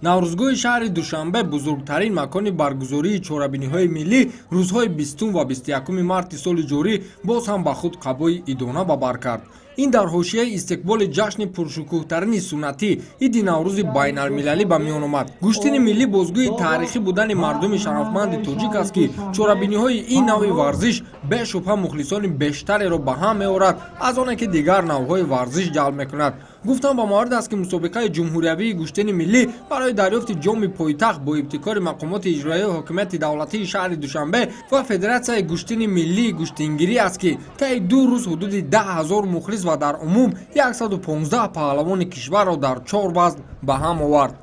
Наврӯзгоҳи шаҳри Душанбе, бузургтарин макони баргузории чорабиниҳои миллӣ, рӯзҳои 20 ва 21 марти соли ҷорӣ боз ҳам ба худ қабои идона ба бар кард. Ин дар ҳошияи истиқболи ҷашни пуршукӯҳтарини суннатӣ, Иди Наврӯзи байналмилалӣ, ба миён омад. Гӯштини миллӣ бозгӯи таърихӣ будани мардуми шарафманди тоҷик аст, ки чорабиниҳои ин навъи варзиш бешубҳа мухлисони бештареро ба ҳам меорад, аз оне ки дигар навъҳои варзиш ҷалб мекунад. Гуфтан ба маврид аст, ки мусобиқаи ҷумҳуриявии гӯштини миллӣ барои дарёфти ҷоми пойтахт бо ибтикори мақомоти иҷроияи ҳокимияти давлатии шаҳри Душанбе ва Федератсияи гӯштини миллии гӯштингирӣ аст, ки таи 2 рӯз ҳудуди 10 000 мухлис ва дар умум 115 паҳлавони кишварро дар чор вазн ба ҳам овард.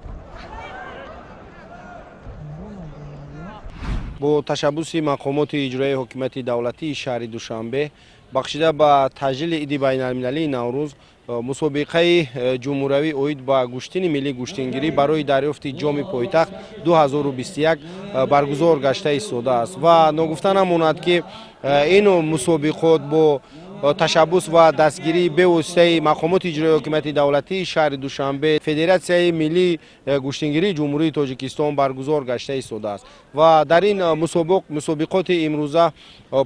Бо ташаббуси мақомоти иҷроияи ҳокимияти давлатии шаҳри Душанбе, бахшида ба таҷлили Иди байналмилалии Наврӯз, мусобиқаи ҷумҳуриявӣ оид ба гӯштини миллӣ гӯштингирӣ барои дарёфти ҷоми пойтахт 2021 баргузор гашта истодааст. Ва ногуфта намонад, ки ин мусобиқот бо ташаббус ва дастгирии бевоситаи мақомоти иҷроии ҳокимияти давлатии шаҳри Душанбе, Федератсияи миллии гӯштингирии Ҷумҳурии Тоҷикистон баргузор гашта истодааст. Ва дар ин мусобиқоти имрӯза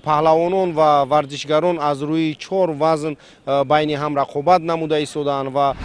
паҳлавонон ва варзишгарон аз рӯи чор вазн байни ҳам рақобат намуда истодаанд ва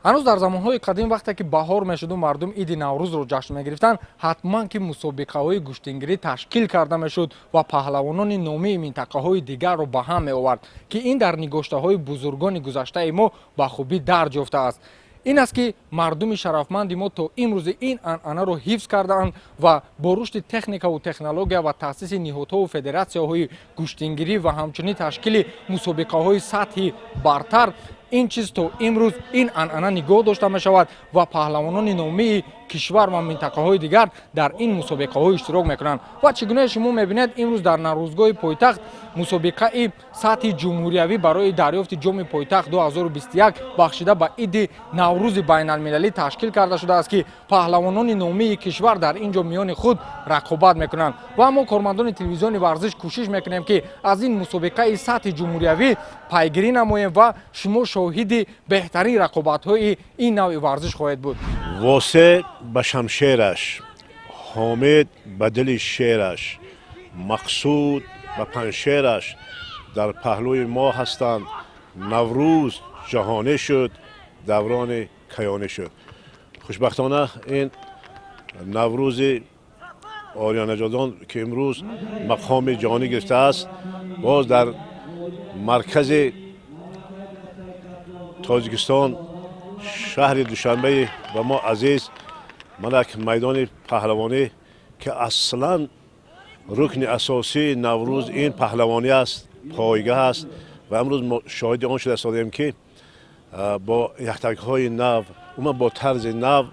Ҳанӯз дар замонҳои қадим, вақте ки баҳор мешуду мардум Иди Наврӯзро ҷашн мегирифтанд, ҳатман ки мусобиқаҳои гӯштингирӣ ташкил карда мешуд ва паҳлавонони номии минтақаҳои дигарро ба ҳам меовард, ки ин дар нигоштаҳои бузургони гузаштаи мо ба хубӣ дарҷ ёфтааст. Ин аст, ки мардуми шарафманди мо то имрӯзи ин анъанаро ҳифз кардаанд ва бо рушди техникаву технология ва таъсиси ниҳодҳову федератсияҳои гӯштингирӣ ва ҳамчунин ташкили мусобиқаҳои сатҳи бартар, ин чиз то имрӯз ин анъана нигоҳ дошта мешавад ва паҳлавонони номии кишвар ва минтақаҳои дигар дар ин мусобиқаҳо иштирок мекунанд. Ва чӣ гуна шумо мебинед, имрӯз дар Наврӯзгоҳи пойтахт мусобиқаи сатҳи ҷумҳуриявӣ барои дарёфти ҷоми пойтахт 2021, бахшида ба Иди Наврӯзи байналмилалӣ, ташкил карда шудааст, ки паҳлавонони номии кишвар дар ин ҷо миёни худ рақобат мекунанд. Ва мо, кормандони телевизиони «Варзиш», кӯшиш мекунем, ки аз ин мусобиқаи сатҳи ҷумҳуриявӣ пайгирӣ намоем ва шумо шоҳиди беҳтарин рақобатҳои ин навъи варзиш хоҳед буд. Восе ба шамшераш, Ҳомид ба дили шераш, Мақсуд ба паншераш дар паҳлӯи мо ҳастанд. Наврӯз ҷаҳонӣ шуд, даврони каёнӣ шуд. Хушбахтона, ин Наврӯзи ориёнаҷодон, ки имрӯз мақоми ҷаҳонӣ гирифтааст, боз дар маркази Тоҷикистон, шаҳри Душанбеи ба мо азиз, мана майдони паҳлавонӣ, ки аслан рукни асосии Наврӯз ин паҳлавонӣ аст, пойгаҳ аст. Ва имрӯз мо шоҳиди он шуда истодем, ки бо яхтакҳои нав, умуман бо тарзи нав,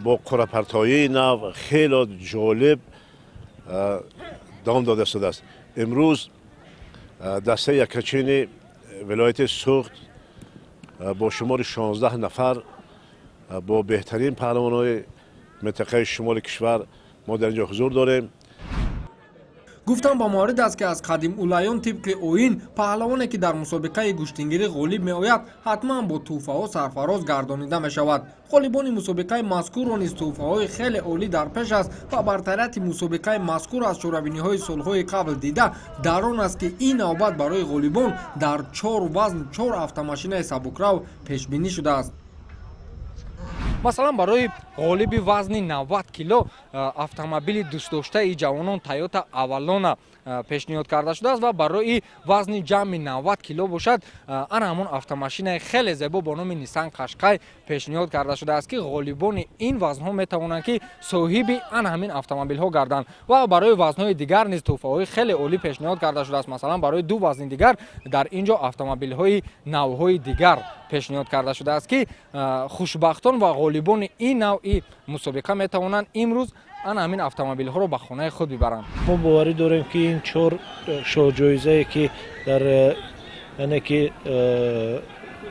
бо қуръапартоии нав, хело ҷолиб давом дода истодааст. Имрӯз дастаи якачини вилояти Суғд бо шумори 16 нафар, бо беҳтарин паҳлавонҳои минтақаи шимоли кишвар мо дар ин ҷо ҳузур дорем. Гуфтан ба маврид аст, ки аз қадимулайём тибқи оин, паҳлавоне ки дар мусобиқаи гӯштингирӣ ғолиб меояд, ҳатман бо тӯҳфаҳо сарфароз гардонида мешавад. Ғолибони мусобиқаи мазкурро низ тӯҳфаҳои хеле олӣ дар пеш аст. Ва бартарияти мусобиқаи мазкур аз чорабиниҳои солҳои қабл дида дар он аст, ки ин навбат барои ғолибон дар чор вазн чор автомошинаи сабукрав пешбинӣ шудааст. Масалан, барои ғолиби вазни 90 кило автомобили дӯстдоштаи ҷавонон, Тойота Авалона, пешниҳод карда шудааст ва барои вазни ҷамъи 90 кило бошад, ана ҳамон автомошинаи хеле зебо бо номи Нисан Қашқай пешниҳод карда шудааст, ки ғолибони ин вазнҳо метавонанд, ки соҳиби ана ҳамин автомобилҳо гарданд. Ва барои вазнҳои дигар низ тӯҳфаҳои хеле олӣ пешниҳод карда шудааст. Масалан, барои ду вазни дигар дар ин ҷо автомобилҳои навъҳои дигар пешниҳод карда шудааст, ки хушбахтон ва ғолибони ин навъи мусобиқа метавонанд имрӯз ана ҳамин автомобилҳоро ба хонаи худ бибаранд. Мо боварӣ дорем, ки ин чор шоҳҷоизае, ки дар яъне ки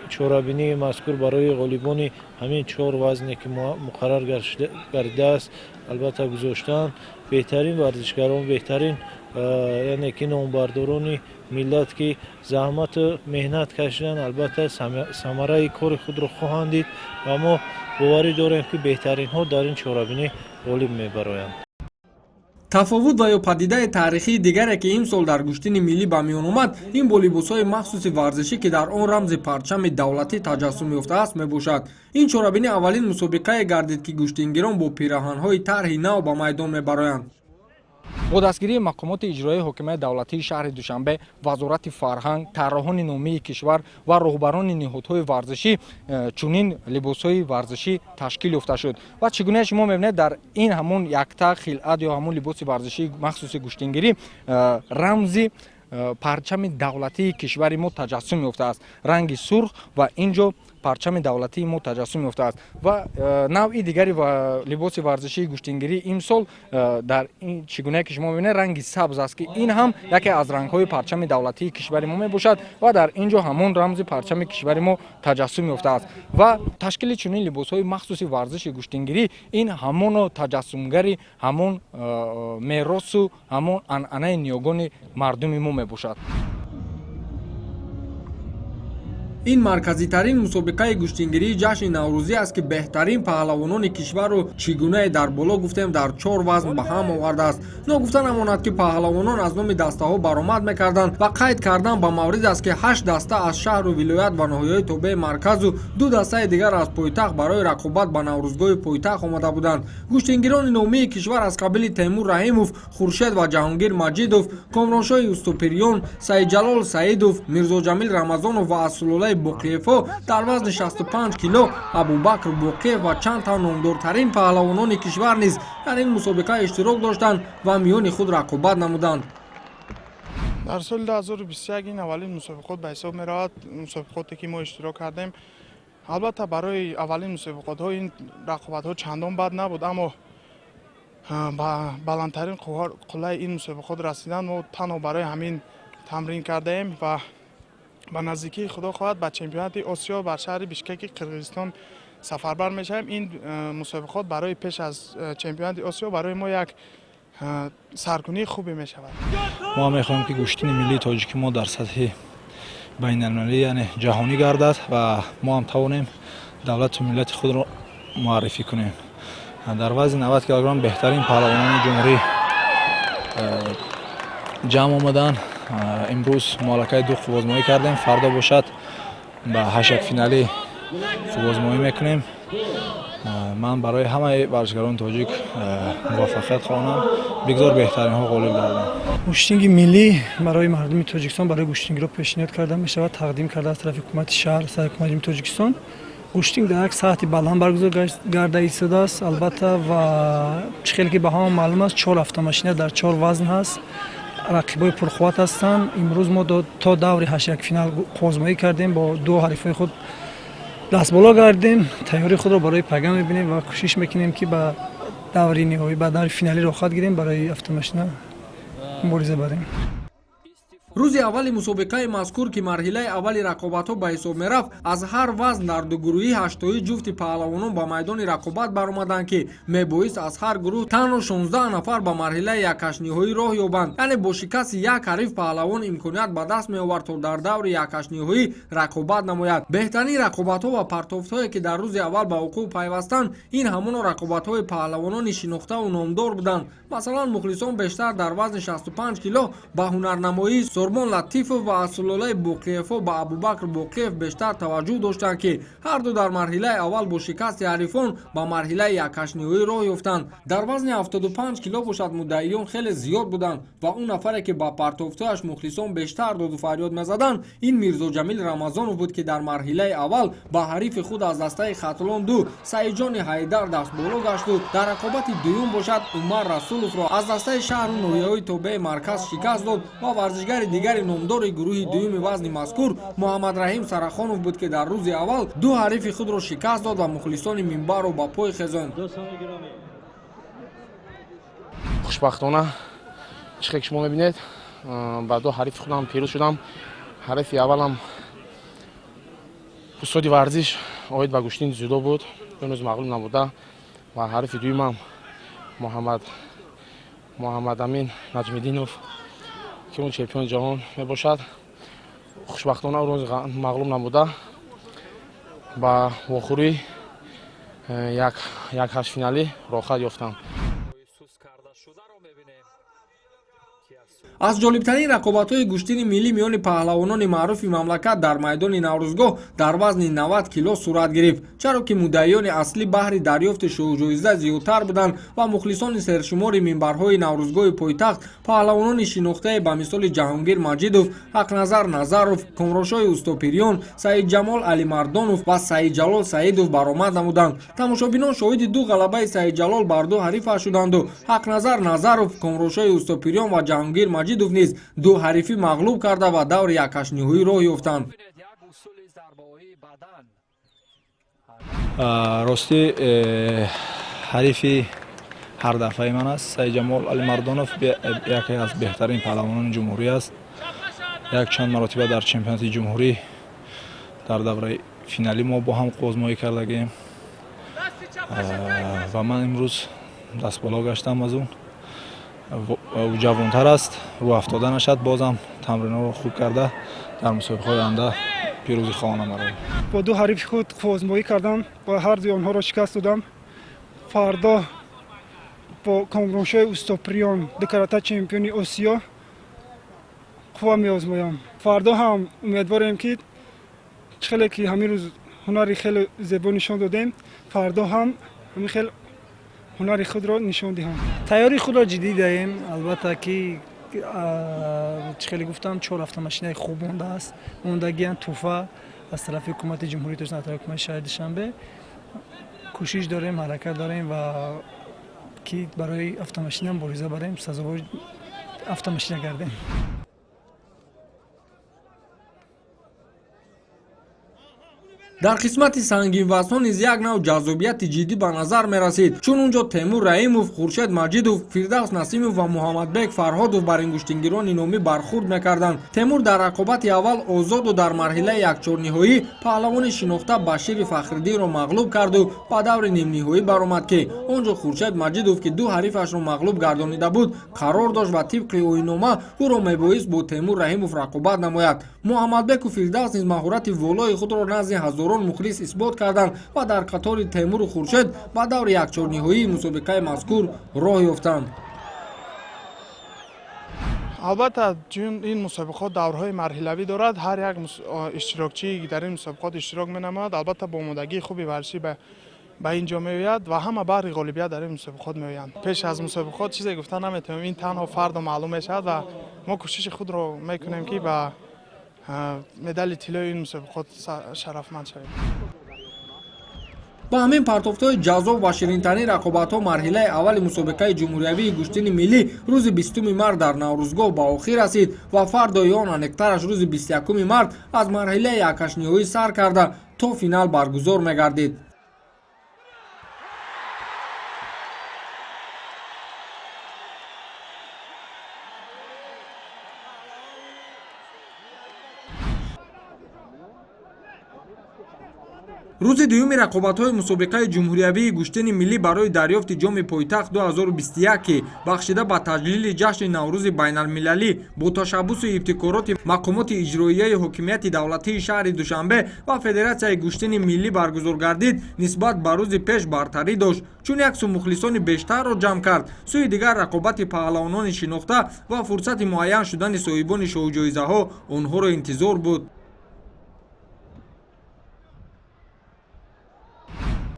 чорабинии мазкур барои ғолибони ҳамин чор вазне, ки муқаррар гардидааст, албатта гузоштаанд, беҳтарин варзишгарон, беҳтарин Яъне ки номбардорони миллат, ки заҳмату меҳнат кашиданд, албатта, самараи кори худро хоҳанд дид ва мо боварӣ дорем, ки беҳтаринҳо дар ин чорабинӣ ғолиб мебароянд. Тафовут ва ё падидаи таърихии дигаре, ки имсол дар гӯштини миллӣ ба миён омад, ин бо либосҳои махсуси варзишӣ, ки дар он рамзи парчами давлатӣ таҷассум ёфтааст, мебошад. Ин чорабинӣ аввалин мусобиқае гардид, ки гӯштингирон бо пираҳанҳои тарҳи нав ба майдон мебароянд. Бо дастгирии мақомоти иҷроии ҳокимияти давлатии шаҳри Душанбе, Вазорати фарҳанг, тарроҳони номии кишвар ва роҳбарони ниҳодҳои варзишӣ чунин либосҳои варзишӣ ташкил ёфта шуд. Ва чӣ гуна шумо мебинед, дар ин ҳамон якта хилъат ё ҳамон либоси варзишии махсуси гӯштингирӣ рамзи парчами давлатии кишвари мо таҷассум ёфтааст, ранги сурх, ва ин ҷо парчами давлатии мо таҷассум ёфтааст. Ва навъи дигари либоси варзишии гӯштингирӣ имсол дар чӣ гунае ки шумо мебинед, ранги сабз аст, ки ин ҳам яке аз рангҳои парчами давлатии кишвари мо мебошад ва дар ин ҷо ҳамон рамзи парчами кишвари мо таҷассум ёфтааст. Ва ташкили чунин либосҳои махсуси варзиши гӯштингирӣ ин ҳамоно таҷассумгари ҳамон меросу ҳамон анъанаи ниёгони мардуми мо мебошад. Ин марказитарин мусобиқаи гӯштингирии ҷашни наврӯзӣ аст, ки беҳтарин паҳлавонони кишварро, чӣ гунае дар боло гуфтем, дар чор вазн ба ҳам овардааст. Ногуфта намонад, ки паҳлавонон аз номи дастаҳо баромад мекарданд ва қайд кардан ба маврид аст, ки ҳашт даста аз шаҳру вилоят ва ноҳияҳои тобеи марказу ду дастаи дигар аз пойтахт барои рақобат ба наврӯзгоҳи пойтахт омада буданд. Гӯштингирони номии кишвар аз қабили Темур Раҳимов, Хуршед ва Ҷаҳонгир Маҷидов, Комроншоҳи Устопирён, Саидҷалол Саидов, Мирзоҷамил Рамазонов ва аз сулолаи Боқиевҳо дар вазни 65 кило Абубакр Боқиев ва чанд тан номдортарин паҳлавонони кишвар низ дар ин мусобиқа иштирок доштанд ва миёни худ рақобат намуданд. Дар соли 2021 ин аввалин мусобиқот ба ҳисоб меравад, мусобиқоте ки мо иштирок кардем. Албатта, барои аввалин мусобиқотҳо ин рақобатҳо чандон бад набуд, аммо ба баландтарин қуллаи ин мусобиқот расидан мо танҳо барои ҳамин тамрин кардаем ва ба наздикии, худо хоҳад, ба чемпионати Осиё бар шаҳри Бишкеки Қирғизистон сафарбар мешавем. Ин мусобиқот барои пеш аз чемпионати Осиё барои мо як саркунии хубе мешавад. Мо ҳам мехоҳем, ки гӯштини миллии тоҷики мо дар сатҳи байналмилалӣ, яъне ҷаҳонӣ гардад ва мо ҳам тавонем давлату миллати худро муаррифӣ кунем. Дар вазни 90 килограмм беҳтарин паҳлавонони ҷумҳурӣ ҷамъ омаданд. Имрӯз мо аллакай ду қувваозмоӣ кардем, фардо бошад, ба ҳаштякфиналӣ қувваозмоӣ мекунем. Ман барои ҳамаи варзишгарони тоҷик муваффақият хоҳонам, бигзор беҳтаринҳо ғолиб гарданд. Гӯштинги миллӣ барои мардуми Тоҷикистон, барои гӯштингиро пешниҳод карда мешавад, тақдим карда аз тарафи ҳукумати шаҳр, аз тарафи ҳукумати Тоҷикистон. Гӯштинг дар як сатҳи баланд баргузор гарда истодааст, албатта, ва чӣ хеле ки ба ҳама маълум аст, чор автомашина дар чор вазн ҳаст, рақибои пурқувват ҳастанд. Имрӯз мо то даври ҳаштякфинал қувваозмоӣ кардем, бо ду ҳарифҳои худ дастболо гардем. Тайёрии худро барои пага мебинем ва кӯшиш мекунем, ки ба даври ниҳоӣ, ба даври финалӣ роҳхат гирем, барои автомашина мубориза барем. Рӯзи аввали мусобиқаи мазкур, ки марҳилаи аввали рақобатҳо ба ҳисоб мерафт, аз ҳар вазн дар дугурӯҳӣ ҳаштои ҷуфти паҳлавонон ба майдони рақобат баромаданд, ки мебоист аз ҳар гурӯҳ танҳо 16 нафар ба марҳилаи якҳаштниҳоӣ роҳ ёбанд, яъне бо шикасти як ҳариф паҳлавон имконият ба даст меовард, то дар даври якҳаштниҳоӣ рақобат намояд. Беҳтарин рақобатҳо ва партофтҳое, ки дар рӯзи аввал ба вуқӯъ пайвастанд, ин ҳамоно рақобатҳои паҳлавонони шинохтаву номдор буданд. Масалан, мухлисон бештар дар вазни 65 кило ба ҳунарнамоии Сурбон Латифов ва аз сулолаи Боқиевҳо ба Абубакр Боқиев бештар таваҷҷӯҳ доштанд, ки ҳарду дар марҳилаи аввал бо шикасти ҳарифон ба марҳилаи якҳаштниҳоӣ роҳ ёфтанд. Дар вазни 75 кило бошад, муддаиён хеле зиёд буданд ва он нафаре, ки ба партофтҳояш мухлисон бештар доду фарёд мезаданд, ин Мирзоҷамил Рамазонов буд, ки дар марҳилаи аввал ба ҳарифи худ аз дастаи Хатлон 2 Саидҷони Ҳайдар дастболо гашту дар рақобати дуюм бошад, Умар Расуловро аз дастаи шаҳру ноҳияҳои тобеи марказ шикаст дод. Ва варзишгари дигари номдори гурӯҳи дуюми вазни мазкур Муҳаммадраҳим Сарахонов буд, ки дар рӯзи аввал ду ҳарифи худро шикаст дод ва мухлисони минбарро ба пой хезонд. Хушбахтона, чӣ хел ки шумо мебинед, ба ду ҳарифи худам пирӯз шудам. Ҳарифи аввалам устоди варзиш оид ба гӯштини дзюдо буд, ҳанӯз мағлуб набуда, ва ҳарифи дуюмам Муҳаммадамин Наҷмиддинов. Ки он чемпиони ҷаҳон мебошад. Хушбахтона, ӯро мағлуб намуда, ба вохӯрӣ як ҳаштфиналӣ роҳхат ёфтам. Аз ҷолибтарин рақобатҳои гӯштини миллӣ миёни паҳлавонони маъруфи мамлакат дар майдони Наврӯзгоҳ дар вазни 90 кило сурат гирифт, чаро ки муддаиёни аслӣ баҳри дарёфти шоҳҷоиза зиёдтар буданд ва мухлисони сершумори минбарҳои Наврӯзгоҳи пойтахт паҳлавонони шинохтае ба мисоли Ҷаҳонгир Маҷидов, Ҳақназар Назаров, Комрошои Устопирён, Саидҷамол Алимардонов ва Саидҷалол Саидов баромад намуданд. Тамошобинон шоҳиди ду ғалабаи Саидҷалол бар ду ҳарифаш шуданду Ҳақназар Назаров, Комрошои Устопирён ва Ҷаҳонгир Маҷидов низ ду ҳарифӣ мағлуб карда ва даври якҳаштниҳоӣ роҳ ёфтанд. Ростӣ, ҳарифи ҳар дафъаи ман аст. Саидҷамол Алимардонов яке аз беҳтарин паҳлавонони ҷумҳурӣ аст. Як чанд маротиба дар чемпионати ҷумҳурӣ дар давраи финалӣ мо бо ҳам қуввозмоӣ кардагем ва ман имрӯз дастболо гаштам аз ӯ. Ӯ ҷавонтар аст, рӯҳафтода нашад, бозам тамринҳоро хуб карда, дар мусобиқаҳои оянда пирӯзӣ хоҳонам барои. Бо ду ҳарифи худ қуввозмоӣ кардам ва ҳардуи онҳоро шикаст додам. Фардо бо Комроншои Устоприён, дукарата чемпиони Осиё, қувва меозмоям. Фардо ҳам умедворем, ки хеле ки ҳамин рӯз ҳунари хеле зебо нишон додем, фардо ҳам ҳамин хел ҳунари худро нишон диҳам. Тайёрии худро ҷиддӣ даем, албатта, ки чӣ хеле гуфтам, чор автомашинаи хуб мондааст, мондагиан, тӯҳфа аз тарафи ҳукумати Ҷумҳурии Тоҷикистон, аз тарафи ҳукумати шаҳри Душанбе. Кӯшиш дорем, ҳаракат дорем ва ки барои автомашина мубориза барем, сазовори автомашина гардем. Дар қисмати сангинвазнҳо низ як нав ҷаззобияти ҷиддӣ ба назар мерасид, чун унҷо Темур Раимов, Хуршед Маҷидов, Фирдавс Насимов ва Муҳаммадбек Фарҳодов бар ин гӯштингирони номӣ бархурд мекарданд. Темур дар рақобати аввал озоду дар марҳилаи якчорниҳоӣ паҳлавони шинохта Башири Фахриддинро мағлуб карду ба даври нимниҳоӣ баромад, ки он ҷо Хуршед Маҷидов, ки ду ҳарифашро мағлуб гардонида буд, қарор дошт ва тибқи оиннома ӯро мебоист бо Темур Раҳимов рақобат намояд. Муҳаммадбеку Фирдавс низ маҳорати волои худро назди ҳазорон мухлис исбот карданд ва дар қатори Темуру Хуршед ба даври якчорниҳоии мусобиқаи мазкур роҳ ёфтанд. Албатта, чун ин мусобиқот даврҳои марҳилавӣ дорад, ҳар як иштирокчӣ дар ин мусобиқот иштирок менамояд, албатта, бо омодагии хуби варзишӣ ба ин ҷо меояд ва ҳама баҳри ғолибият дар ин мусобиқот меоянд. Пеш аз мусобиқот чизе гуфта наметавонем, ин танҳо фардо маълум мешавад ва мо кӯшиши худро мекунем, ки ба медали тиллои ин мусобиқот шарафманд шавем. Ба ҳамин партофтҳои ҷаззоб ва ширинтарин рақобатҳо марҳилаи аввали мусобиқаи ҷумҳуриявии гӯштини миллӣ рӯзи 20 март дар Наврӯзгоҳ ба охир расид ва фардои он, аниқтараш рӯзи 21 март, аз марҳилаи якҳаштниҳоӣ сар карда то финал баргузор мегардид. Рӯзи дуюми рақобатҳои мусобиқаи ҷумҳуриявии гӯштини миллӣ барои дарёфти ҷоми пойтахт 2021, ки бахшида ба таҷлили ҷашни Наврӯзи байналмилалӣ бо ташаббусу ибтикороти мақомоти иҷроияи ҳокимияти давлатии шаҳри Душанбе ва Федератсияи гӯштини миллӣ баргузор гардид, нисбат ба рӯзи пеш бартарӣ дошт, чун як сӯ мухлисони бештарро ҷамъ кард, сӯи дигар рақобати паҳлавонони шинохта ва фурсати муайян шудани соҳибони шоҳҷоизаҳо онҳоро интизор буд.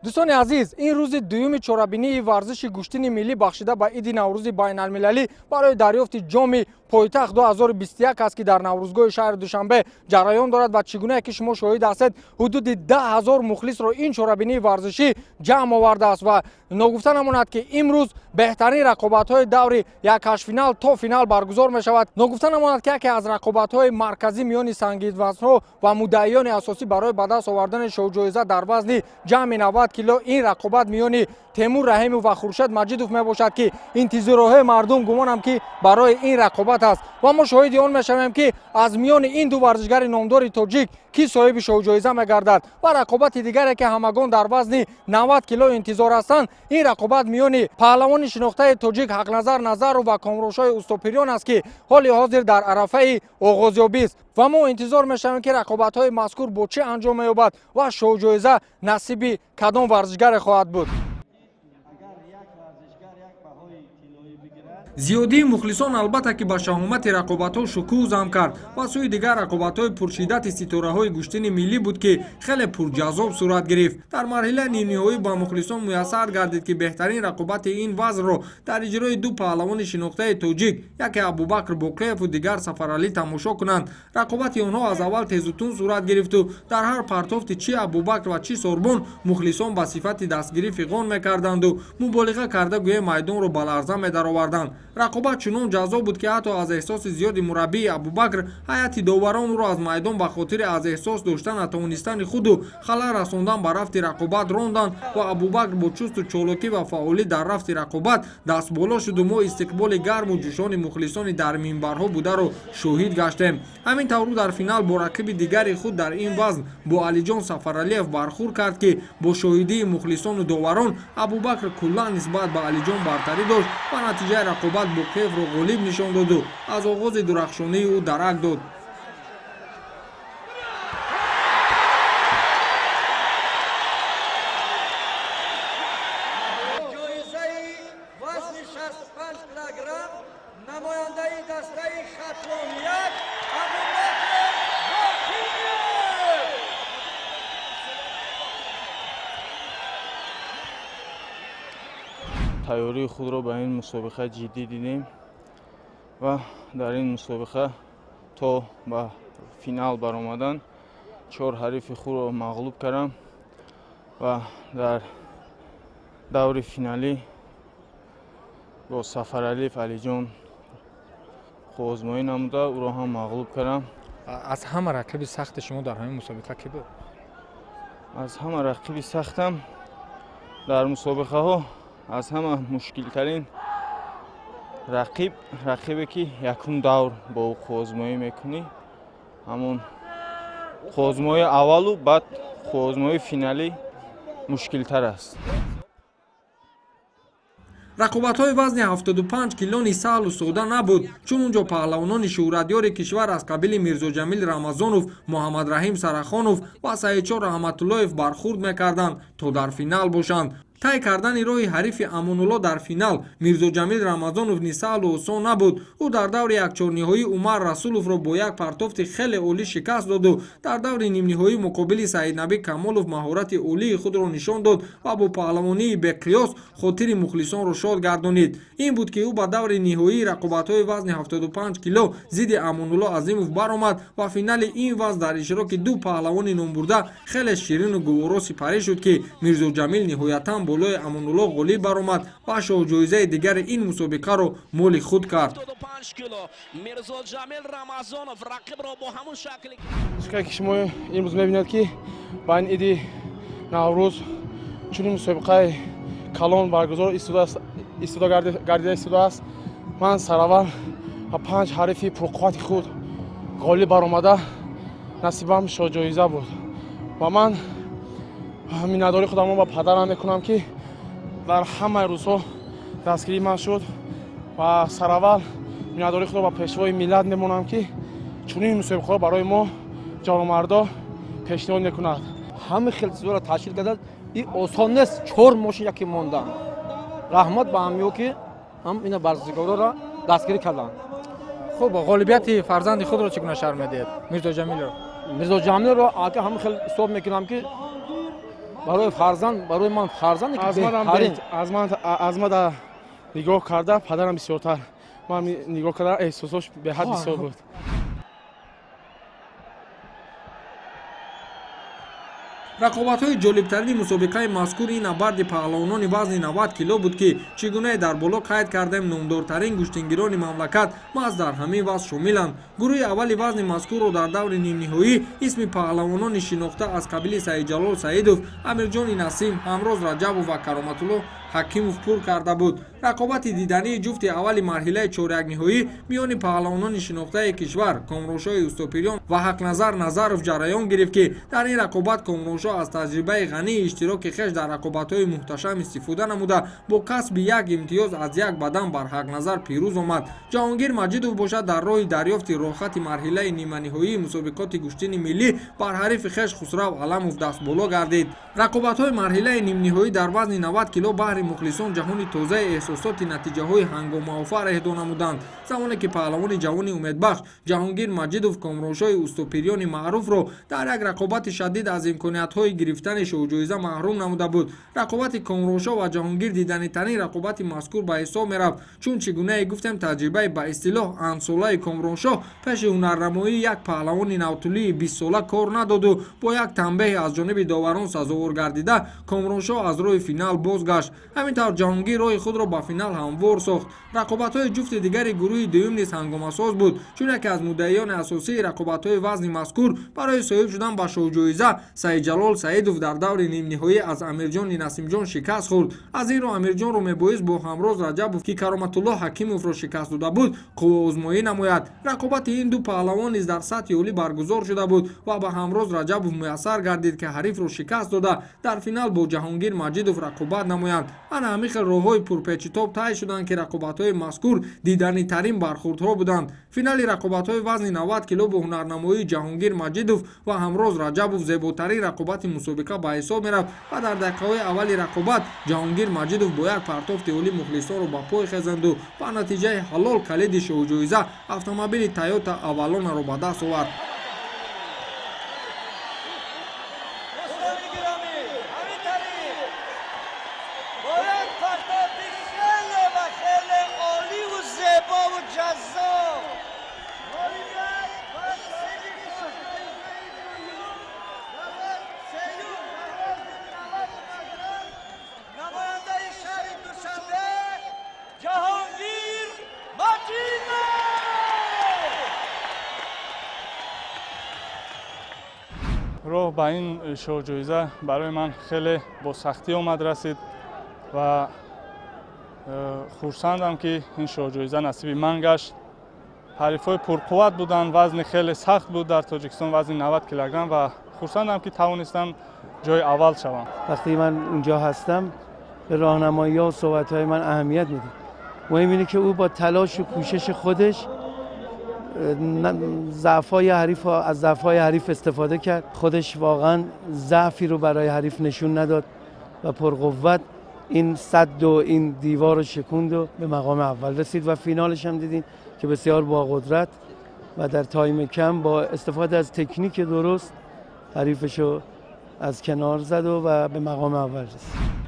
Дӯстони азиз, ин рӯзи дуюми чорабинии варзиши гӯштини миллӣ бахшида ба иди Наврӯзи байналмилалӣ барои дарёфти ҷоми пойтахт 2021 аст, ки дар Наврӯзгоҳи шаҳри Душанбе ҷараён дорад ва чӣ гунае ки шумо шоҳид ҳастед, ҳудуди 10 000 мухлисро ин чорабинии варзишӣ ҷамъ овардааст. Ва ногуфта намонад, ки имрӯз беҳтарин рақобатҳои даври якҳаштфинал то финал баргузор мешавад. Ногуфта намонад, ки яке аз рақобатҳои марказӣ миёни сангинвазнҳо ва муддаиёни асосӣ барои ба даст овардани шоҳҷоиза дар вазни ҷамъи 90 кило, ин рақобат миёни Темур Раҳимов ва Хуршед Маҷидов мебошад, ки интизориҳои мардум, гумонам, ки барои ин рақобат аст. Ва мо шоҳиди он мешавем, ки аз миёни ин ду варзишгари номдори тоҷик кӣ соҳиби шоҳҷоиза мегардад. Ва рақобати дигаре, ки ҳамагон дар вазни 90 кило интизор ҳастанд, ин рақобат миёни паҳлавони шинохтаи тоҷик Ҳақназар Назаров ва Комроншоҳи Устопирён аст, ки ҳоли ҳозир дар арафаи оғозёбист. Ва мо интизор мешавем, ки рақобатҳои мазкур бо чӣ анҷом меёбад ва шоҳҷоиза насиби кадом варзишгаре хоҳад буд. Зиёдии мухлисон, албатта, ки ба шаҳомати рақобатҳо шукӯҳ зам кард. Ва сӯи дигар, рақобатҳои пуршиддати ситораҳои гӯштини миллӣ буд, ки хеле пурҷазоб сурат гирифт. Дар марҳилаи нимниҳоӣ ба мухлисон муяссар гардид, ки беҳтарин рақобати ин вазнро дар иҷрои ду паҳлавони шинохтаи тоҷик, яке Абубакр Боқиеву дигар Сафаралӣ, тамошо кунанд. Рақобати онҳо аз аввал тезутун сурат гирифту дар ҳар партофти чи Абубакр ва чи Сорбон мухлисон ба сифати дастгирӣ фиғон мекарданду муболиға карда, гӯё майдонро ба ларза медароварданд. Рақобат чунон ҷаззоб буд, ки ҳатто аз эҳсоси зиёди мураббии Абубакр ҳайати доварон ӯро аз майдон ба хотири аз эҳсос дошта натавонистани худу халал расондан ба рафти рақобат ронданд. Ва Абубакр бо чусту чолокӣ ва фаъолӣ дар рафти рақобат дастболо шуду мо истиқболи гарму ҷӯшони мухлисони дар минбарҳо бударо шоҳид гаштем. Ҳамин тавр, ӯ дар финал бо рақиби дигари худ дар ин вазн, бо Алиҷон Сафаралиев бархӯрд кард, ки бо шоҳидии мухлисону доварон Абубакр куллан нисбат ба Алиҷон бартарӣ дошт ва натиҷаи рақобат Боқиевро ғолиб нишон доду аз оғози дурахшонии ӯ дарак дод. Ҷоизаи вазни 65 килограмм, намояндаи дастаи Хатлон 1, Абубакр Боқиев. Тайёрии худро ба ин мусобиқа ҷиддӣ дидем ва дар ин мусобиқа то ба финал баромадан чор ҳарифи худро мағлуб кардам ва дар даври финалӣ бо Сафаралиев Алиҷон қувваозмоӣ намуда, ӯро ҳам мағлуб кардам. Аз ҳама рақиби сахти шумо дар ҳамин мусобиқа кӣ буд? Аз ҳама рақиби сахтам дар мусобиқаҳо, аз ҳама мушкилтарин рақиб, рақибе ки якум давр бо ӯ қувваозмоӣ мекунӣ, ҳамон қувваозмоии аввалу баъд қувваозмоии финалӣ мушкилтар аст. Рақобатҳои вазни 75 кило низ саҳлу сода набуд, чун унҷо паҳлавонони шӯҳратёри кишвар аз қабили Мирзоҷамил Рамазонов, Муҳаммадраҳим Сарахонов ва Саидшоҳ Раҳматуллоев бархӯрд мекарданд, то дар финал бошанд. Тай кардани роҳи ҳарифи Амонулло дар финал, Мирзоҷамил Рамазонов, низ саҳлу осон набуд. Ӯ дар даври якчорниҳоӣ Умар Расуловро бо як партофти хеле олӣ шикаст доду дар даври нимниҳоӣ муқобили Саиднабӣ Камолов маҳорати олии худро нишон дод ва бо паҳлавонии беқиёс хотири мухлисонро шод гардонид. Ин буд, ки ӯ ба даври ниҳоии рақобатҳои вазни 75 кило зидди Амонулло Азимов баромад. Ва финали ин вазн дар иштироки ду паҳлавони номбурда хеле ширину гуворо сипарӣ шуд, ки Мирзоҷамил ниҳоятан болои Амонулло ғолиб баромад ва шоҳҷоизаи дигари ин мусобиқаро моли худ кард. Мирзоҷамил Рамазонов рақибро бо ҳамун шакли Ки шумо имрӯз мебинед, ки ба ин иди Наврӯз чунин мусобиқаи калон баргузор истода гардида истодааст. Ман сараввал ба панҷ ҳарифи пурқуввати худ ғолиб баромада, насибам шоҳҷоиза буд ва ман миннатдории худамро ба падарам мекунам, ки дар ҳамаи рӯзҳо дастгирии ман шуд, ва сараввал миннатдории худро ба пешвои миллат мемонам, ки чунин мусобиқаҳо барои мо ҷавонмардо пешниҳод мекунад. Ҳама хел чизҳоро ташкил кардад. И осон нест, чор мошин яке мондан. Раҳмат ба ҳамиё, ки ҳам ина варзишгороро дастгирӣ карданд. Хуб, ғолибияти фарзанди худро чӣ гуна шарҳ медиҳед, Мирзоҷамилро? Мирзоҷамилро ака ҳама хел ҳисоб мекунам, ки барои фарзанд, барои ман фарзанде ки беҳтарин. Аз ман нигоҳ карда, падарам бисёртар ман нигоҳ карда, эҳсосош беҳад бисёр буд. Рақобатҳои ҷолибтарини мусобиқаи мазкур ин набарди паҳлавонони вазни 90 кило буд, ки чӣ гунае дар боло қайд кардем, номдортарин гӯштингирони мамлакат маҳз дар ҳамин вазн шомиланд. Гурӯҳи аввали вазни мазкурро дар даври нимниҳоӣ исми паҳлавонони шинохта аз қабили Саидҷалол Саидов, Амирҷони Насим, Ҳамроз Раҷабов ва Кароматулло Ҳакимов пур карда буд. Рақобати дидании ҷуфти аввали марҳилаи чорякниҳоӣ миёни паҳлавонони шинохтаи кишвар Комроншоҳи Устопирён ва Ҳақназар Назаров ҷараён гирифт, ки дар ин рақобат Комроншоҳ аз таҷрибаи ғании иштироки хеш дар рақобатҳои муҳташам истифода намуда, бо касби як имтиёз аз як бадан бар Ҳақназар пирӯз омад. Ҷаҳонгир Маҷидов бошад, дар роҳи дарёфти роҳхати марҳилаи ниманиҳоии мусобиқоти гӯштини миллӣ бар ҳарифи хеш Хусрав Аламов дастболо гардид. Рақобатҳои марҳилаи нимниҳоӣ дар вазни 90 кило баҳри мухлисон ҷаҳони тозаи эҳсосоти натиҷаҳои ҳангомаофар эҳдо намуданд. Замоне ки паҳлавони ҷавони умедбахш Ҷаҳонгир Маҷидов Комроншоҳи Устопирёни маъруфро дар як рақобати шадид аз имкониятҳои гирифтани шоҳҷоиза маҳрум намуда буд. Рақобати Комроншоҳ ва Ҷаҳонгир диданитарин рақобати мазкур ба ҳисоб мерафт, чун чӣ гунае гуфтем, таҷрибаи ба истилоҳ андсолаи Комроншоҳ пеши ҳунарнамоии як паҳлавони навтулии 20-сола кор надоду бо як танбеҳ аз ҷониби доварон сазовор гардида, Комроншоҳ аз роҳи финал бозгашт. Ҳамин тавр Ҷаҳонгир роҳи худро ба финал ҳамвор сохт. Рақобатҳои ҷуфти дигари гурӯҳи дуюм низ ҳангомасоз буд, чун яке аз муддаиёни асосии рақобатҳои вазни мазкур барои соҳиб шудан ба шоҳҷоиза Саидҷалол Саидов дар даври нимниҳоӣ аз Амирҷони Насимҷон шикаст хӯрд. Аз ин рӯ Амирҷонро мебоист бо ҳамроз Раҷабов, ки Кароматуллоҳ Ҳакимовро шикаст дода буд, қувваозмоӣ намояд. Рақобати ин ду паҳлавон низ дар сатҳи олӣ баргузор шуда буд ва ба ҳамроз Раҷабов муяссар гардид, ки ҳарифро шикаст дода, дар финал бо Ҷаҳонгир Маҷидов рақобат намоянд. Ана ҳамин хел роҳҳои пурпечитоб тай шуданд, ки рақобатҳои мазкур диданитарин бархӯрдҳо буданд. Финали рақобатҳои вазни 90 кило бо ҳунарнамоии Ҷаҳонгир Маҷидов ва ҳамроз Раҷабов зеботарин рақобати мусобиқа ба ҳисоб мерафт ва дар дақиқаҳои аввали рақобат Ҷаҳонгир Маҷидов бо як партофти олӣ мухлисонро ба пой хезанду ба натиҷаи ҳалол калиди шоҳҷоиза автомобили Тойота Авалонаро ба даст овард. Дӯстони гиромӣ, ҳамин тариқ бо як партофти хеле ва хеле оливу зебову ҷаззоб ғолибият ва соҳиби шоҳҷоизаи дуюм ва сеюм дар вазни 90 килограмм намояндаи шаҳри Душанбе Ҷаҳонгир Маҷидов. Роҳ ба ин шоҳҷоиза барои ман хеле бо сахтӣ омад расид ва хурсандам, ки ин шоҳҷоиза насиби ман гашт. Ҳарифҳои пурқувват буданд, вазни хеле сахт буд дар Тоҷикистон, вазни 90 килограмм, ва хурсандам, ки тавонистам ҷои аввал шавам. وقتی من اونجا هستم به راهنمایی ها و صحبت های من اهمیت میده. مهم اینه که او با تلاش و کوشش خودش ضعف‌های حریف از ضعف‌های حریف استفاده کرد. خودش واقعا ضعفی رو برای حریف نشون نداد و پرقوت این سد و این دیوار رو شکوند و به مقام اول رسید و فینالش هم دیدین که بسیار با قدرت و در تایم کم با استفاده از تکنیک درست حریفش رو از کنار زد و به مقام اول رسید.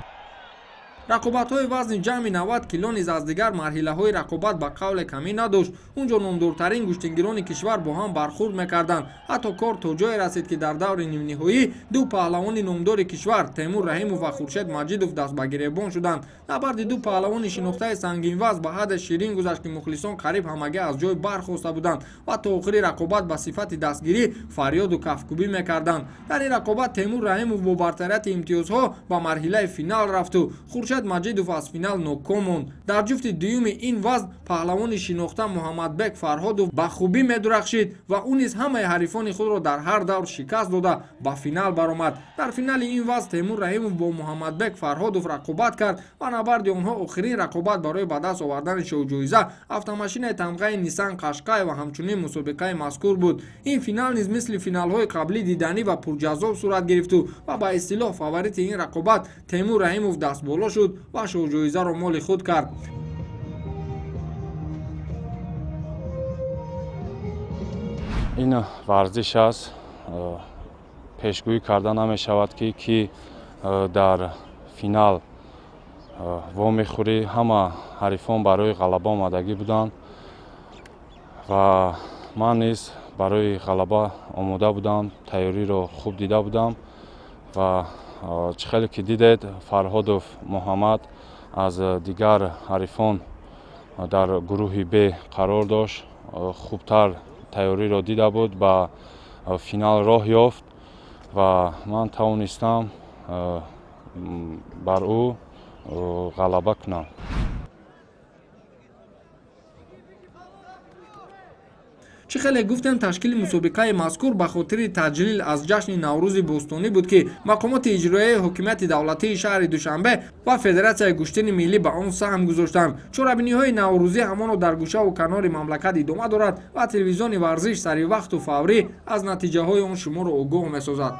Рақобатҳои вазни ҷамъи 90 кило низ аз дигар марҳилаҳои рақобат ба қавле камӣ надошт. Унҷо номдортарин гӯштингирони кишвар бо ҳам бархӯрд мекарданд. Ҳатто кор то ҷое расид, ки дар даври нимниҳоӣ ду паҳлавони номдори кишвар Темур Раҳимов ва Хуршед Маҷидов даст ба гиребон шуданд. Набарди ду паҳлавони шинохтаи сангинвазн ба ҳадде ширин гузашт, ки мухлисон қариб ҳамагӣ аз ҷой бархоста буданд ва то охири рақобат ба сифати дастгирӣ фарёду кафкӯбӣ мекарданд. Дар ин рақобат Темур Раҳимов бо бартарияти имтиёзҳо ба марҳилаи финал рафту Хуршед Маҷидов аз финал ноком монд. Дар ҷуфти дуюми ин вазн паҳлавони шинохта Муҳаммадбек Фарҳодов ба хубӣ медурахшид ва ӯ низ ҳамаи ҳарифони худро дар ҳар давр шикаст дода, ба финал баромад. Дар финали ин вазн Темур Раҳимов бо Муҳаммадбек Фарҳодов рақобат кард ва набарди онҳо охирин рақобат барои ба даст овардани шоҳҷоиза автомашинаи тамғаи Нисан Қашқай ва ҳамчунин мусобиқаи мазкур буд. Ин финал низ мисли финалҳои қаблӣ диданӣ ва пурҷаззоб сурат гирифту ва ба истилоҳ фаворити ин рақобат Темур Раҳимов дастболо шуд ва шоҳҷоизаро моли худ кард. Ин варзиш аст, пешгӯӣ карда намешавад, ки кӣ дар финал вомехӯрӣ. Ҳама ҳарифон барои ғалаба омадагӣ буданд ва ман низ барои ғалаба омода будам, тайёриро хуб дида будам ва чӣ хеле ки дидед, Фарҳодов Муҳаммад аз дигар ҳарифон дар гурӯҳи Б қарор дошт, хубтар тайёриро дида буд, ба финал роҳ ёфт ва ман тавонистам бар ӯ Ғалаба кунам. Чӣ хеле гуфтем, ташкили мусобиқаи мазкур ба хотири таҷлил аз ҷашни Наврӯзи бостонӣ буд, ки мақомоти иҷроияи ҳокимияти давлатии шаҳри Душанбе ва Федератсияи гӯштини миллӣ ба он саҳм гузоштанд. Чорабиниҳои наврӯзӣ ҳамоно дар гӯшаву канори мамлакат идома дорад ва телевизиони Варзиш саривақту фаврӣ аз натиҷаҳои он шуморо огоҳ месозад.